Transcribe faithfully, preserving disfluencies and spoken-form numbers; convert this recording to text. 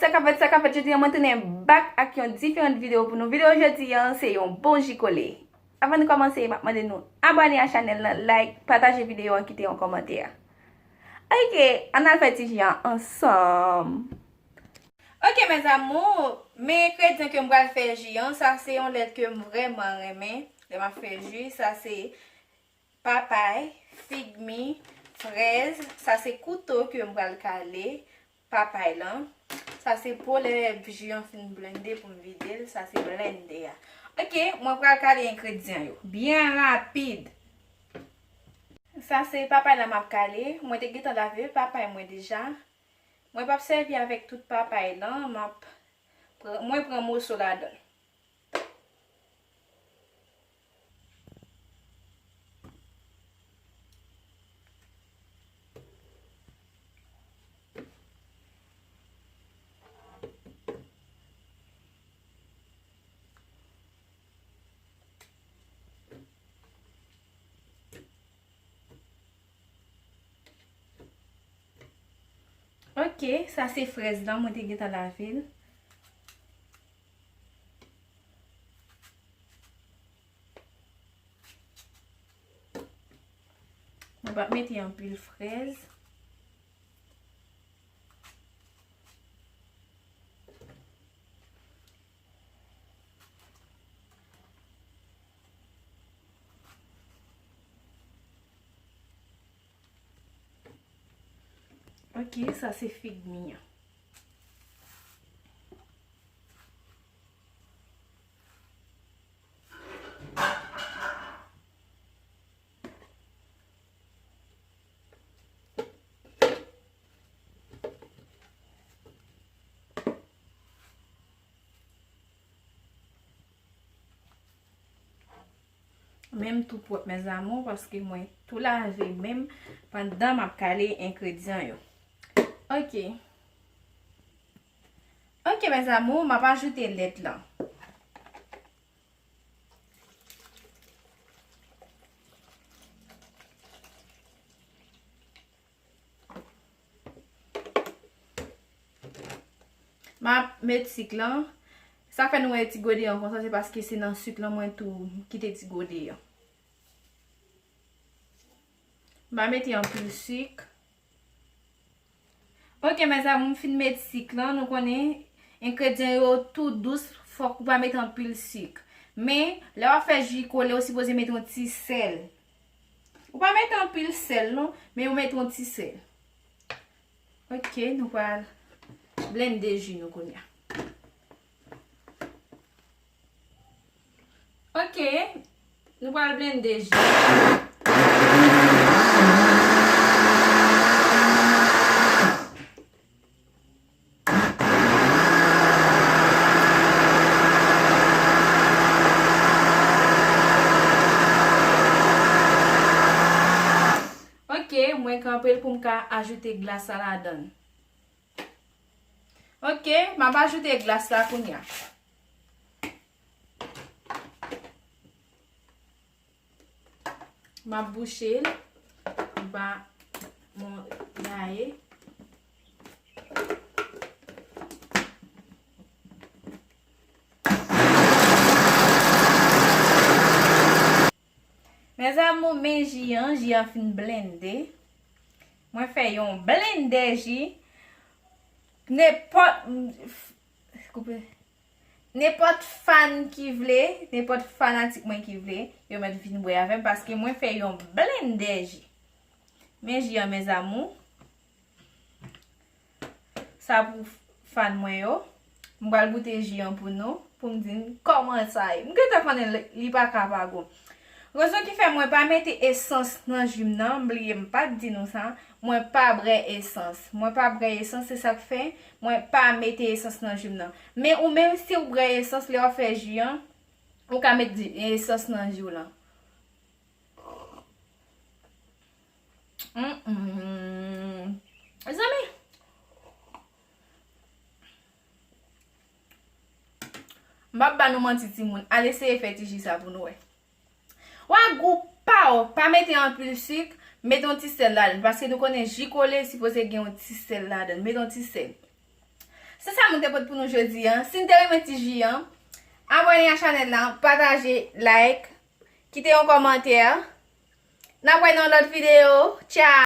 Sa k ap fèt, sa k ap fèt, jodi a mwen tounen back ak yon diferan videyo pou nou. Videyo jodi a se yon bon ji kole. Avan nou kòmanse, m ap mande nou abòne a chanèl lan, like, pataje videyo an, kite yon kòmantè. Ok, ann al fè ti ji an ansanm. Ok, mes amours, men engredyan ke m pral fè ji an, sa se yon lèt ke m vrèman renmen lè m ap fè ji. Sa se papay, fig mi, frèz. Sa se kouto ke m pral kale papay lan. Sa se pou lè ji an fin blende pou m vide l. Sa se blende a. Ok, mwen pral kale engredyan yo byen rapid. Sa se papay la m ap kale. Mwen te gentan lave papay mwen deja. Mwen p ap sèvi avèk tout papay lan. M ap pran, mwen pran moso ladan l. Ok, sa se frèz lan, mwen te gentan lave l. Mwen p ap mete anpil frèz. Ok, sa se fig mi an. Men m tou pwòp, mes amours, paske mwen tou lave men m pandan m ap kale engredyan yo. Ok. Ok, mes amours, m ap ajoute lèt lan. M ap met sik lan. Sa fè nou wè ti gode an konsa, se paske se nan sik lan mwen tou kite ti gode an. M pa mete anpil sik. Ok, mes amours, m fin met sik lan. Nou konnen engredyan yo tou dous, fòk ou pa met anpil sik. Men, lè w ap fè ji kole, ou sipoze met yon ti sèl. Ou pa met anpil sèl, non, men ou met yon ti sèl. Ok, nou pral blende ji nou kounye a. Ok, nou pral blende ji. Ok, mwen kanpe l pou m ka ajoute glas la ladan l. Ok, m ap ajoute glas la kounye a. M ap bouche l. M pa mwen gaye. Mes amours, men ji an, ji an fin blende. Mwen fè yon blende ji. Nenpòt, koupe. Nenpòt fan ki vle, nenpòt fanatik mwen ki vle, yo mèt vin bwè avè m paske mwen fè yon blende ji. Men ji an, mes amours. Sa pou fan mwen yo. M pral goute ji an pou nou, pou m di n kòman sa ye. M gentan konnen li, li pa ka pa gou. Rezon ki fè mwen pa mete esans nan ji m nan, m bliye m pa t di nou sa, mwen pa bwè esans. Mwen pa bwè esans, se sa k fè mwen pa mete esans nan ji m nan. Men ou menm, si w bwè esans, lè w ap fè ji an, ou ka met di, esans nan ji w lan. Mm, mm. Mezanmi, m p ap ba nou manti, timoun. Al eseye fè ti ji sa pou nou wè. Wa gou pa w, pa mete anpil sik, mete yon ti sèl ladan l, paske nou konnen ji kole sipoze gen yon ti sèl ladan l. Mete yon ti sèl. Se sa mwen te pote pou nou jodi a. Si n te renmen ti ji an, abòne a chanèl la, pataje, like, kite yon kòmantè. N ap wè nan lòt videyo. Tchao!